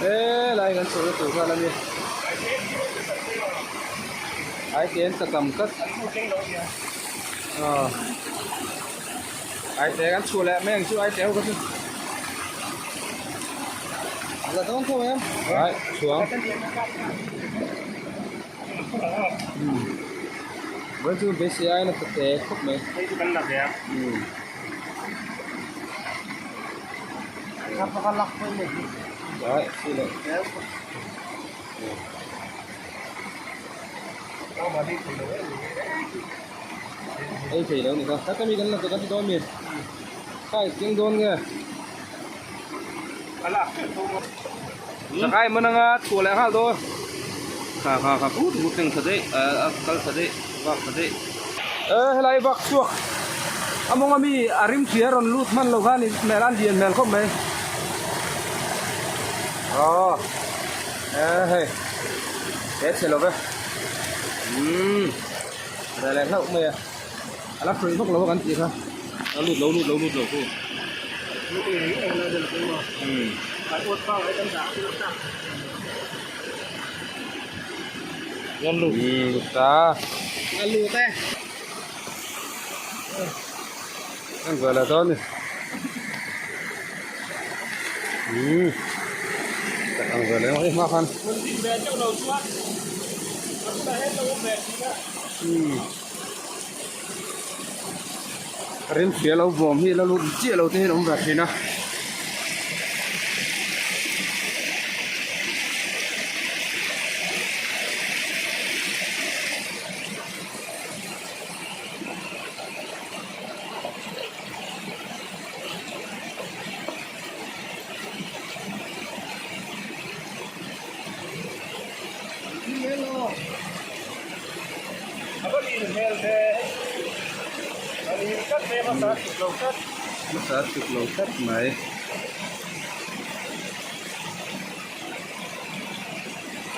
E lai kan chhawrna tur khan a ni. Aite an tla tam tlat. Aw. Aite kan chhuah leh mai ang chu aite ho kha chu. La dawn tho em? Ai, chhuang. Vawiin chu beisei aiin a tla te khawp mai. Hei chu kan la ve a. Ai, si le. Ei thei lo ni kha. Kha mi kan la kan ti dawn mi. Kha keng dawn nge. Chakai man anga chhuah leh nghal dawn. Kha kha kha ku thu thleng tha daih a kal tha daih vak tha daih. E helai vak chhuak a mawng ami a rim thli a rawn lut hman lo khan hmel a lian hmel khawp mai. Aw e hei he chhe lo ve umm reh leh hlauh mai a a la hruih vak lo a kan tih kha a lut lo lut lo lut lo khu. Umm lut ta a lut e an ve leh dawn a ni umm ang ve leh ang hma khan umm rim hria lo vawm hi la lut chiah lo te hian awm ve thin a. Hmasa chuk lo tlat mai.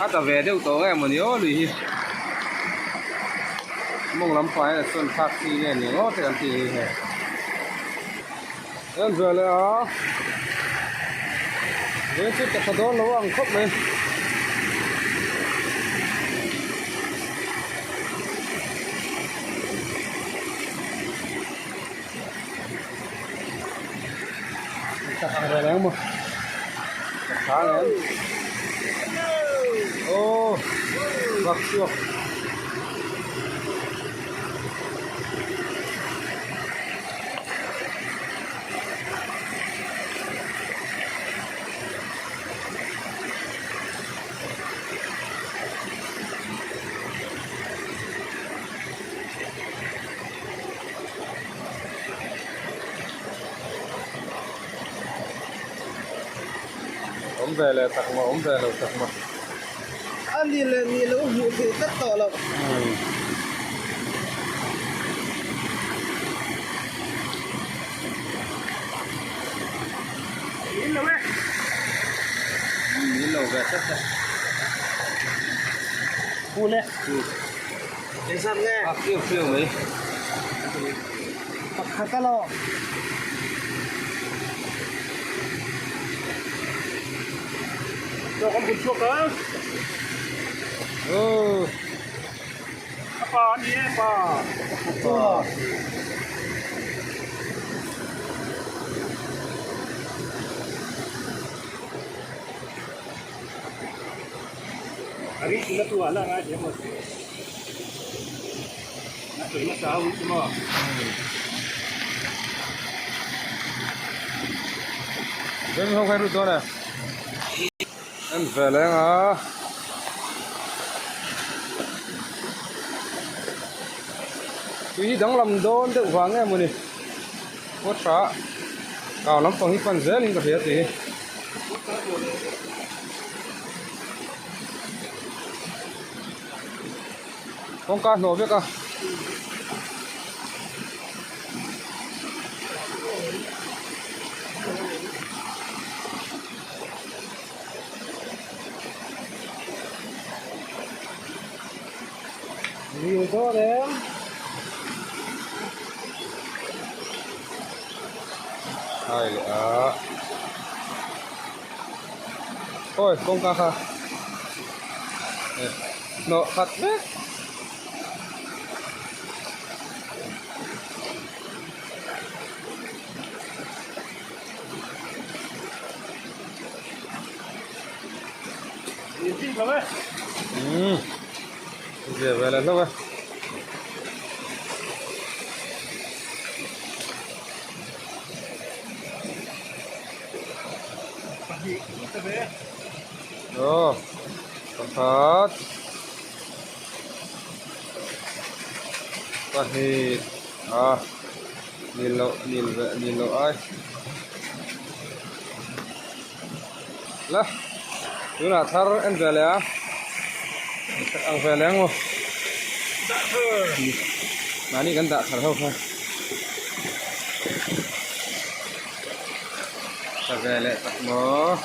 A ta ve deuh tawh nge mawni aw lui hi. Mawng lampang hian a sawn thlak chi nge ni ngawt te kan tih hi hei. En ve leh a. Veng chu taksa dawn lo ang khawp mai. Tak ang ve leh ang maw. Taksa ang em. Aw vak chhuak. Awm ve leh tak maw awm ve lo tak maw. A ni leh ni lo hmuh theih tlat tawh loh. Min lo e. Min lo ve tlat e. Phun e. Engzat nge? A fiu fiu mai. Pakhat a lo. Chaw kan bun chhuak a. Oh. A pa a ni e pa. A pa. A ring tuna tu ah la ngai hle maw. A tui nasa a ui chu maw. Veng ho khan lut dawn e. En ve leng a. Tui hi danglam dawn deuh vang nge mawni. Kawt tha kau lampang hi pan zelin ka hria tih hi. Kawngka hnawh vek a. Liu dawn em? Hai leh a. Awi kawngka kha hnawh khat vek. Umm zia ve leh hlauh e. Aw pakhat pahnih ah nil loh nil ve nil loh ai la tunah thar en ve leh a ang ve leh ang maw mahni kan dah thar ho kha. Ka ve leh tak maw.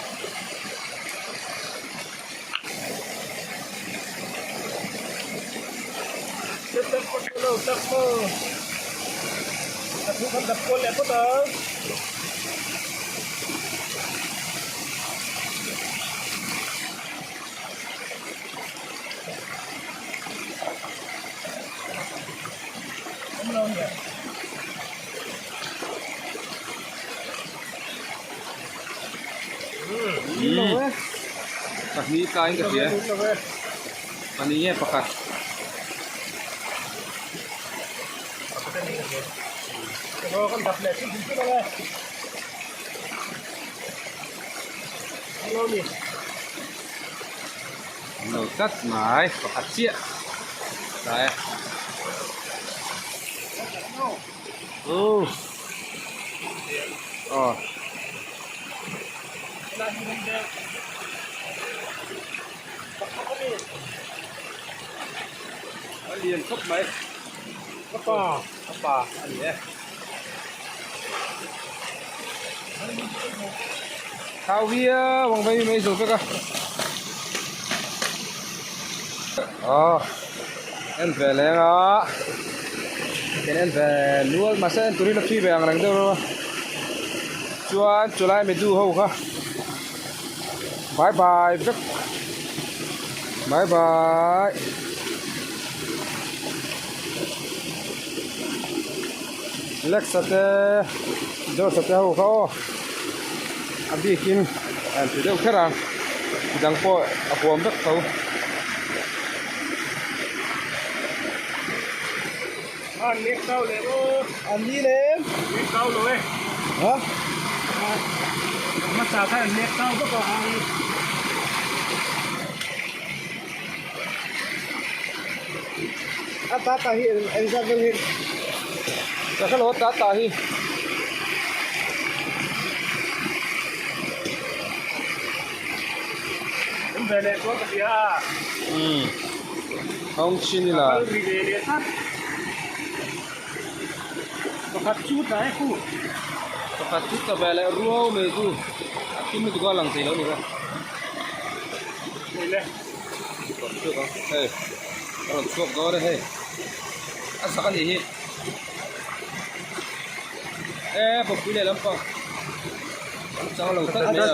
Pahnih tlaiin ka hria pahnih nge pakhat lo tlat mai pakhat chiah tlai a. Oh. Oh. A lian khawp mai. A pa, a pa a ni e. Thau viau ang vei mai zo vek a. Aw en ve leng a kan en ve nual mahse en turin a phi ve ang reng deuh reuh a chuan chulai mi du ho kha bye bye vek bye bye. Lexa te Josh-a te ho kha aw a bikin a han ti deuh kher a midang pawh a huam vek tho. A tata hi engzat vel hi? Ka hrelo a tata hi. Awm ve leh chuan ka hria a. Umm. Hawng chin ila. Ka kal ri ve leh tlat. Pakhat chu tlai fu. Pakhat chu tla ve leh ruau mai chu a thim lutuk a lang thei lo ni kha. Hei le. Rawn chhuak ang hei a rawn chhuak dawn e hei a zak a nih hi e bawkpui leh lampang an chang lo tlat mai a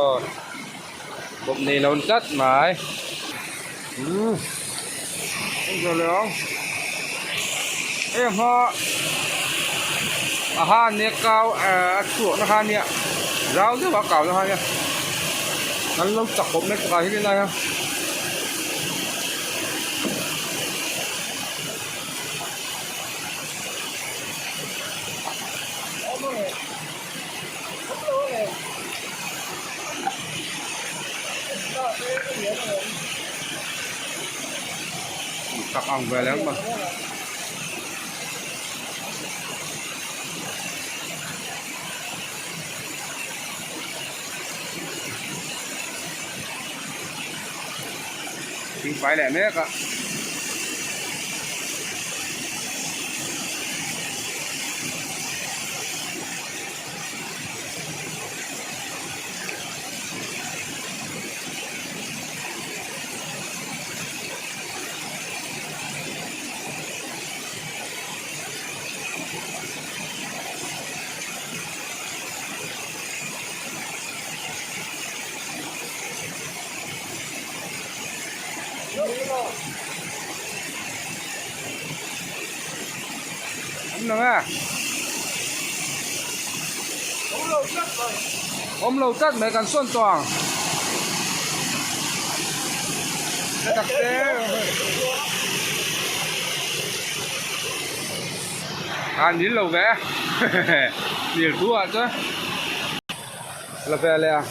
aw. Bawp nei lo tlat mai. Umm. Hei zawh leh ang. Hei a hma a ha nia kau a chhuah na kha nia zau deuh a kau na kha nia kan lo chak khawp mai takah hian helai a. Tak ang vel em a. Thingfai leh mek a. Awm lo nge? Awm lo tlat mai. Awm lo tlat mai kan sawn tawh ang. Ka tak te. A nil lo ve. Nil thu ah chuan. La ve leh a.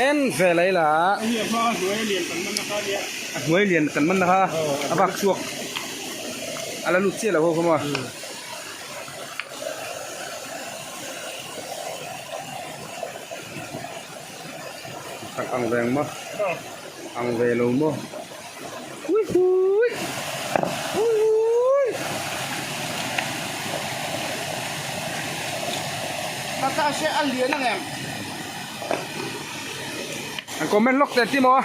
En ve leh ila. A hnuai lian kan man na kha a vak chhuak a la lut chiah lo ho kha maw. Tak ang ve ang maw ang ve lo maw ui hui ui hui. Tata se a lian ang em? An comment lawk teh ti maw?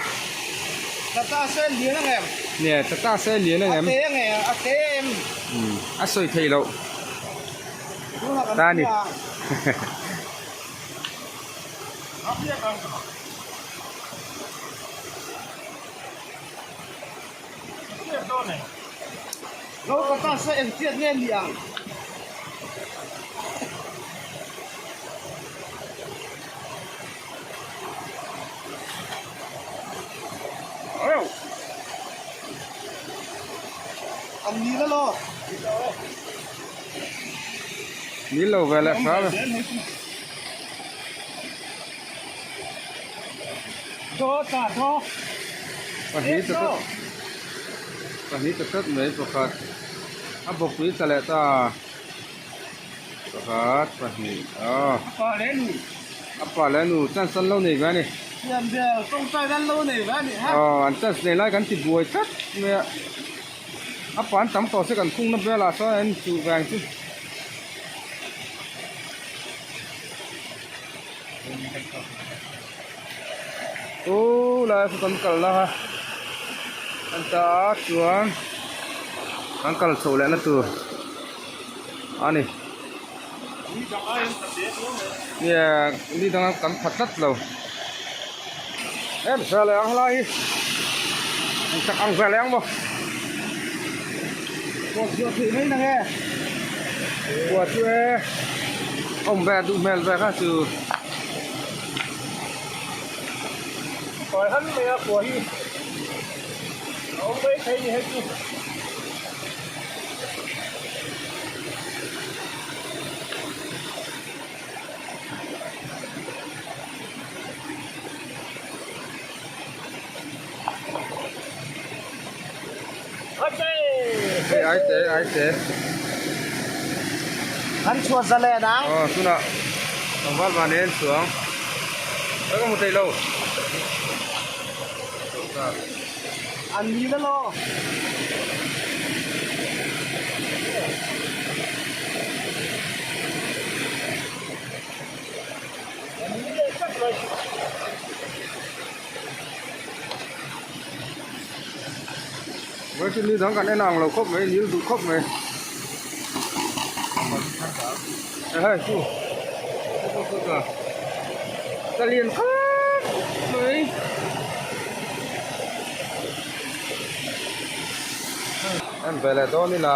Tata se lian ang em? Nia, tata se lian ang em? A te ang e, a te em? A sawi theih loh. Ta ni. Lo tata se engtiat nge ni ang? An nil a law. Nil lo ve leh hram e. Pahnih ta tlat pahnih ta tlat mai pakhat a bawkpui tla leh ta. Pakhat pahnih aw a pa leh nu chance an lo nei ve a ni. Thian vel tawngtai an lo nei ve a ni ha. Aw an chance nei lai kan ti buai tlat mai a a pa an tam tawh se kan khungna velah sawn an inchuh ve ang chu. Aw lai khaw kan kal na kha an ta a chuan kan kal chhoh leh na tur a ni nia ni dang a kan pha tlat lo em sa leh ang helai hi ang chak ang ve leh ang maw kua chu e awm ve duh hmel ve kha chu. Khawi han mai a kua hi a awm mai thei ni hei chu. Hei ai te ai te. An chhuat za leh nang. Aw tunah tlangval van en chuang. Ka hmu thei lo. An ni la law. An ni leh tlat mai. Vawi chu ni dang kan en ang lo khawp mai nil duh khawp mai hei chu ka lian khawp mai en ve leh dawn ila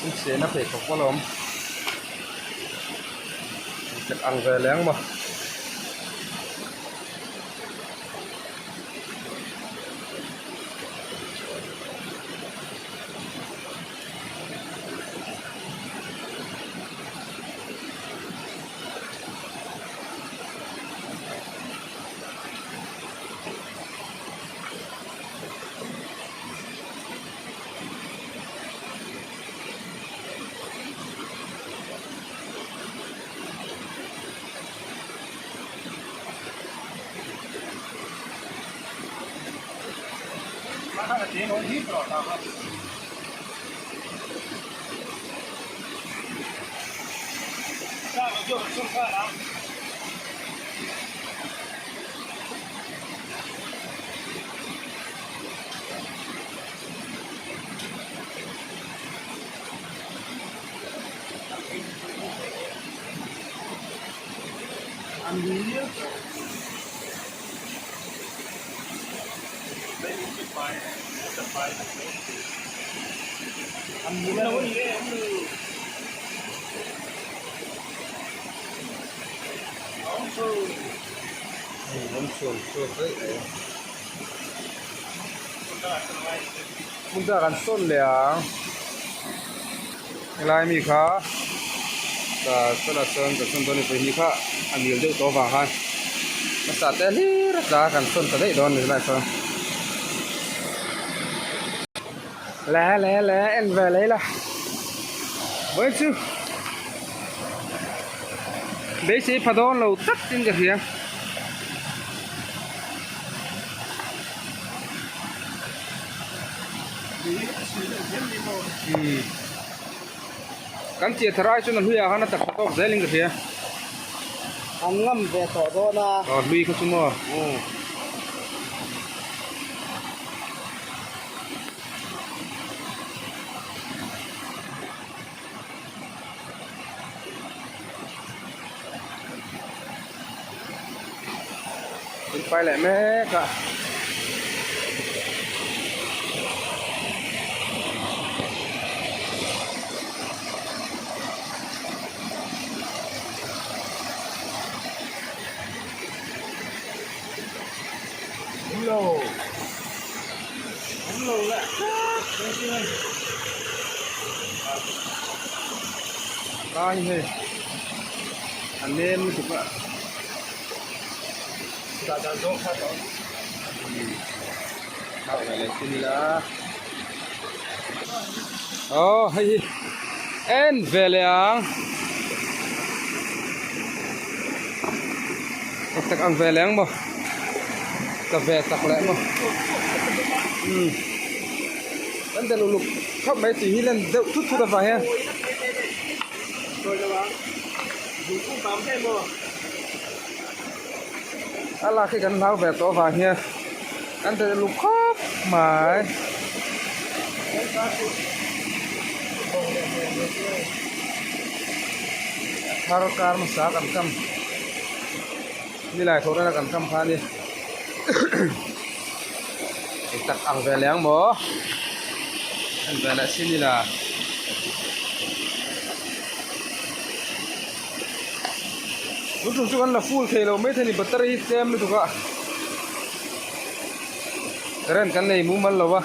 inchhiahna pheikhawk pawh a la awm ang ve leh ang maw. Hmun dangah kan sawn leh ang helai mi kha sawlah sawn kan sawn dawn a ni pahnih kha a mil deuh tawh avang khan hmasa te hlir a tla kan sawn ta daih dawn a ni helaiah sawn le le le en ve leh ila vawiin chu beisei pha dawn lo tlat in ka hria. Kan chiah thar ai chuan a hluiah khan a tak tawk zel in ka hria. An ngam ve tawh dawn a. Aw hlui kha chu maw. In pai leh mek a. Lai hei a nem lutuk a aw hei hi en ve leh ang tak tak ang ve leh ang maw ka ve tak leh maw umm kan del uluk khawp mai tih hi len deuh thut thut avang hian. A lak hi kan hlau ve tawh avang hian kan del uluk khawp mai. A thar kar hmasa kan kam nilai thawh nana kan kam kha a ni eng tak ang ve leh ang maw en ve leh sin ila. Tun tum chu kan la full thei lo maithei a ni battery hi tlem lutuk a current kan nei mumal lo a.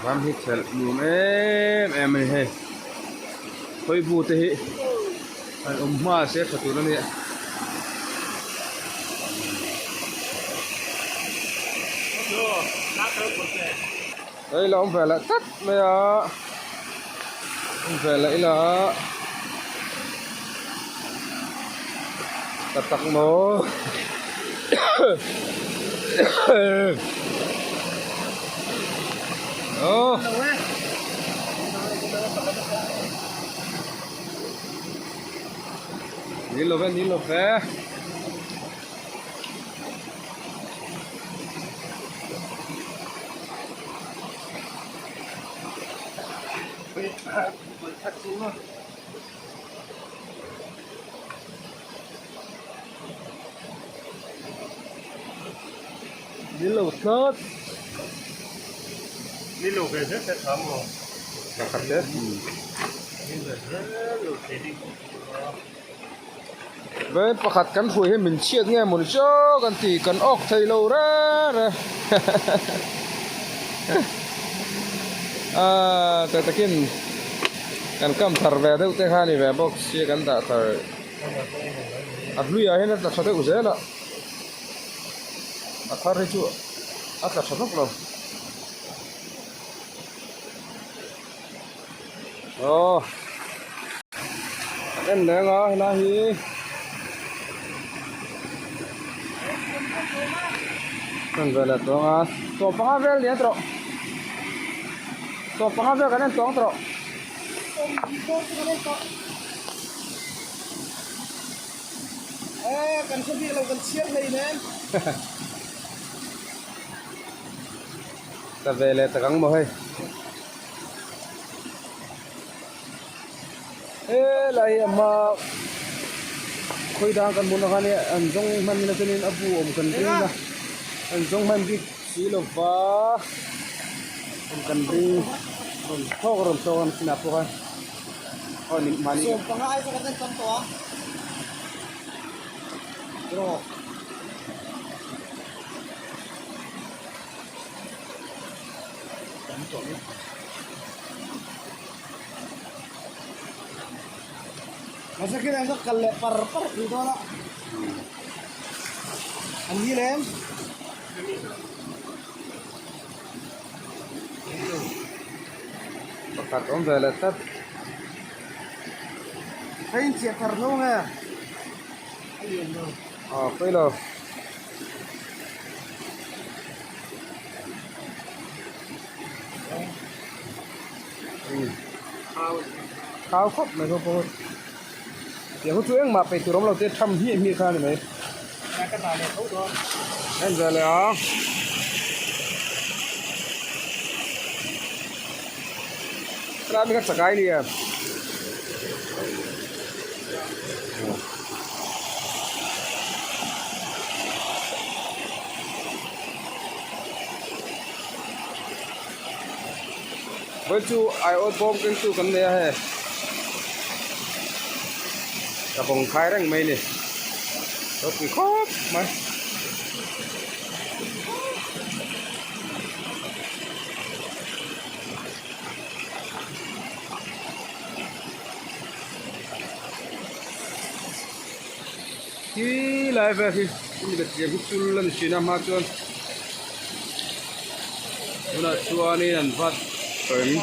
Ram hi khelh nuam em em a ni hei khawibu te hi an awm hma se tha tur a nia. Hei la awm ve leh tlat mai a awm ve leh ila ka tak maw aw ni lo ve ni lo ve. Ni lo tlat. Ni lo ve zet zet ha maw? Pakhat te. Ni ve zet lo thei ding. Veng pakhat kan hruai hi min chhiat nge mawni chaw kan ti kan awk thei lo reng reng aaa teh takin kan kam thar ve deuh te kha a ni ve bawk sia kan dah thar a hluiah hian a tla tha deuh zel a a thar hi chu a tla tha vak lo. Aw an en leng a helai hi kan ve leh tawng a tawp panga vel ni a tawh tawp panga vel kan en tawng tawh. Kan hre bik lo kan chhiar hlei nen. Ta ve leh tak ang maw hei. Helai hi a hma khawi dang kan hmuhna khan an zawng hman ila chuanin a bu awm kan ring a an zawng hman bik si lova awm kan ring rawn thlawk rawn thlawk a chinah pawh khan aw ni mahni Sawmpanga ai chu kan en tam tawh a. Draw. Masa kira ang kal leh par par thei dawn a. An ni lem. Pakhat awm ve leh tlat. Hei in chiah thar hnung e. A lian lo. Aw pawi lo. Thau khawp mai khaw pawh tiang chu engmah peih tur awm lo te tham hmiah hmiah kha a ni mai en ve leh ang helai mi kha chakai a ni em. Vawi chu aiawt bawm keng chu kan nei a hei ka bawng khai reng mai a ni ropui khawp mai. Khi lai vel hi mi tiang hi chul a ni thin a hma chuan tunah chuanin an vat reng.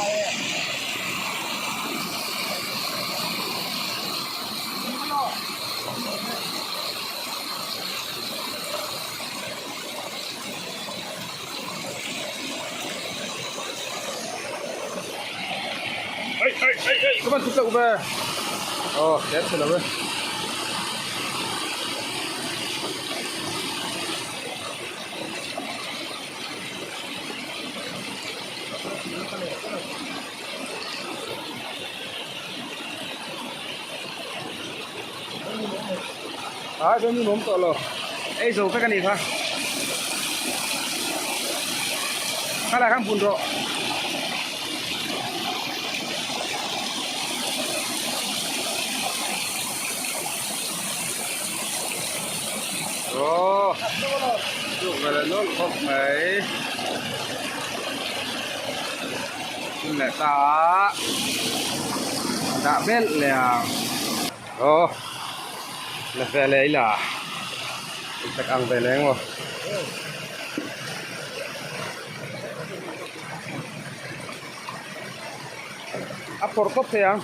Các bạn tiếp tục về. Ồ, đẹp thật là vậy. Ai bên như nốm tọa lò. Ei zo vek a nih kha. Khalai khan bun rawh. Aw chuk ve leh nawlh khawp mai. Chun leh ta a dah belh leh ang. Aw la ve leh ila tak ang ve leh emaw. A phawrh khawp thei ang.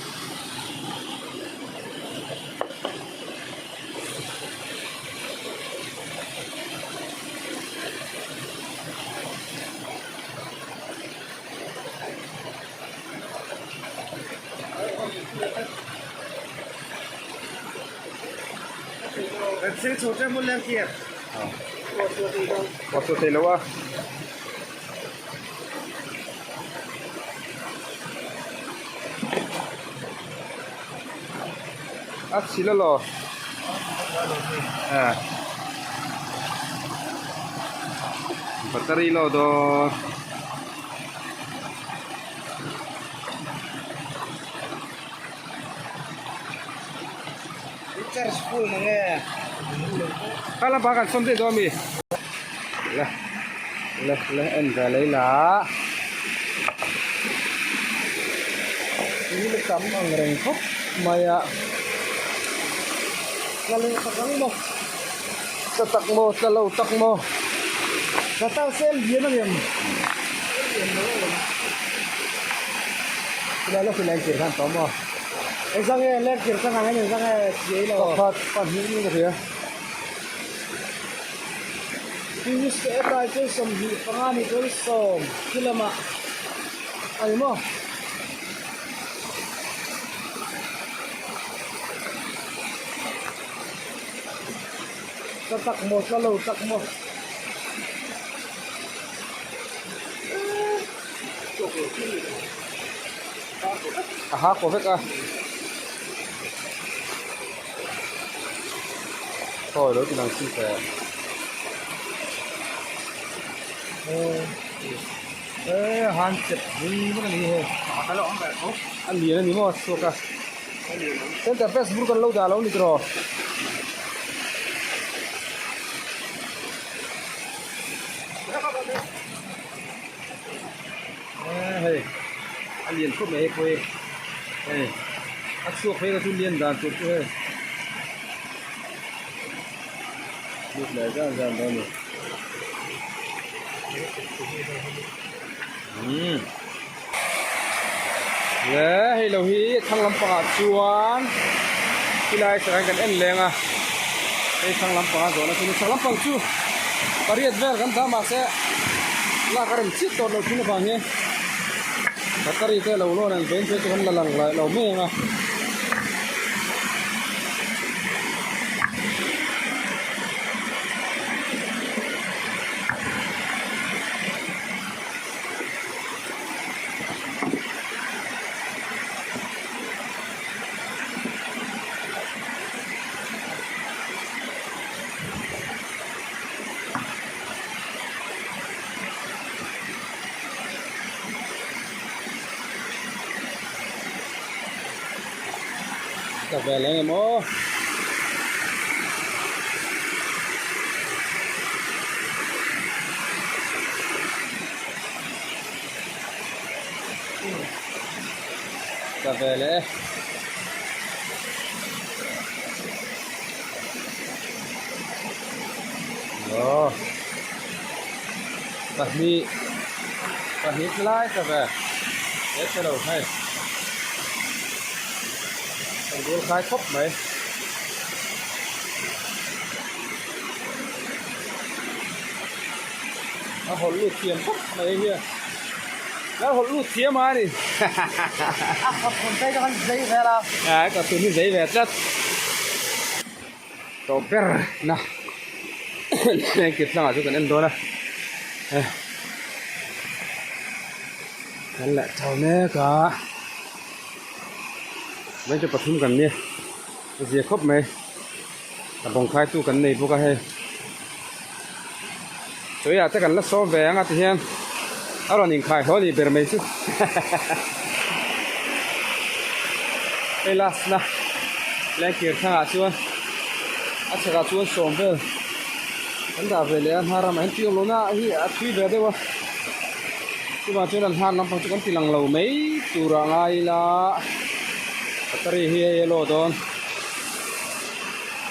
Thil chho te hmun leng khian. Aw chu thei lo a. A chhil a law. Battery lo dawn. Charge full na nge. Kha lampang kan sawm daih dawn ami. Le le le en ve lei la. Thil tam ang reng khawp mai a. Tla leh tak ang maw. Tla tak maw tla lo tak maw. Tla ta se lian a niam. Tla lo khi lengkir khan tawh maw. Engzah nge lengkir chang ang hian engzah nge chiai lo. Pakhat pahnih ni ka hria. English te etai chuan 25 ni chuan sawm khi lamah a ni maw. Tla tak maw tla lo tak maw. A ha kaw vek a. Khawi lo ti lang chin teh. Eh han chep ding vek a ni hei. A lian a ni maw a chhuak a. Center Facebook an lo dah lo ni tawh. Hei a lian khawp mai hei pawh hi hei a chhuak phei kha chu lian dan tur chu hei lut leh zan zan dawn a ni umm le hei lo hi thlang lampangah chuan khilai sakah hian kan en leng a hei thlang lampanga zawhna chu ni thlang lampang chu pariat vel kan dah mahse lak a rem chiah tawh loh thin avang hian battery te lo lawn ang vein phei chu kan la lang lo mai ang a. Ka vel eng emaw. Ka vel e. Aw. Pahnih pahnih lai ka ve he che lo hei kan rul khai khawp mai. A hawlh lut thiam khawp mai hian a hawlh lut thiam a ni A kawt hun phei chu kan zei vel a. A kawt hun hi zei ve tlat. Tawp ber na kit tlangah chu kan en dawn a kan leh tho mek a mai chu pathum kan nia a zia khawp mai a bawng khai tu kan nei bawk a hei tui ah te kan la sawm ve ang a ti hian a rawn inkhai hlawh a nih ber mai chu hei last na lengkir thangah chuan a chhakah chuan sawm vel kan dah ve leh a hnar ramah hian tui awm lohna hi a thui ve deuh a chuvang chuan an hnar lampang chu kan ti lang lo mai turah ngai ila battery hi hei a low dawn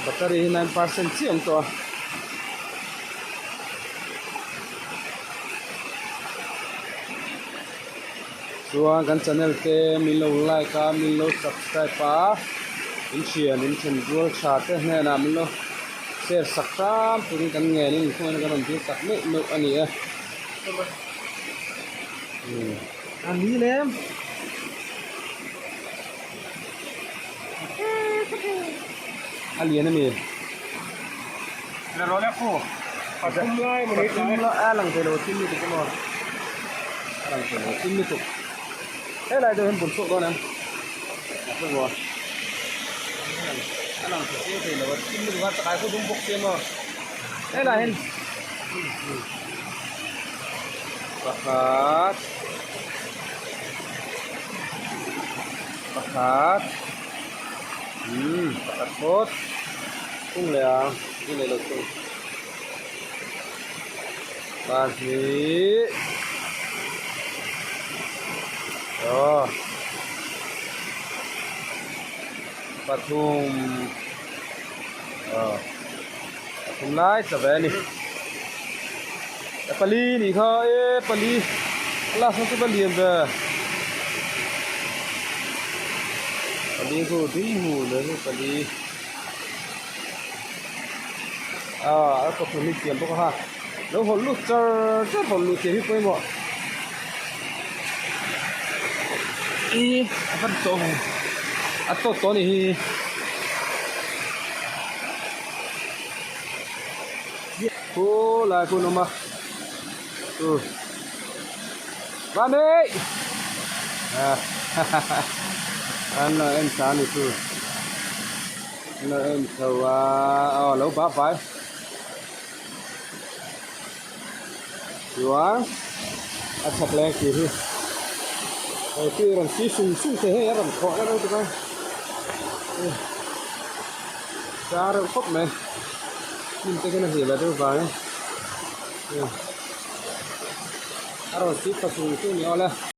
battery hi 9 percent chiah a awm tawh a. Chuan kan channel te min lo like a min lo subscribe a in thian in then rual tha te hnenah min lo share sak hram turin kan ngen in khawngaihna kan rawn dil tak meuh meuh a ni e. A ni lem. A lian a ni. La rawh le khu. Pathum lai maw ni Pathum lai a lang thei lo thim lutuk emaw. A lang thei lo thim lutuk. Helai deuh hian bun chhuak dawn em. A hre rual. A lang thei chiang thei lo a thim lutuk a chakai khu dum bawk si emaw. Helai hian pakhat pakhat umm pakhat phawt thung leh ang thung leh lo thung pahnih aw pathum aw pathum lai tla ve a ni pali nih kha e pali a last na chu va lian ve pali chu dum hu le chu pali ah a kawt hi thiam bawk a ha lo hawlh lut char char hawlh lut thiam hi pawimawh ih a va tawh a tawt tawh a nih hi. Khulai hun awm a. Vani! An lo en thla a ni chu. An lo en chho a, aw lo bap vai. Chuan a chhak leng tih hi hei tui rawn si sung sung thei hei a rawn khawh reuh reuh tuk a sang reuh khawp mai hnim te khian a hliah ve deuh vangin a rawn si tha sung sung ni awle.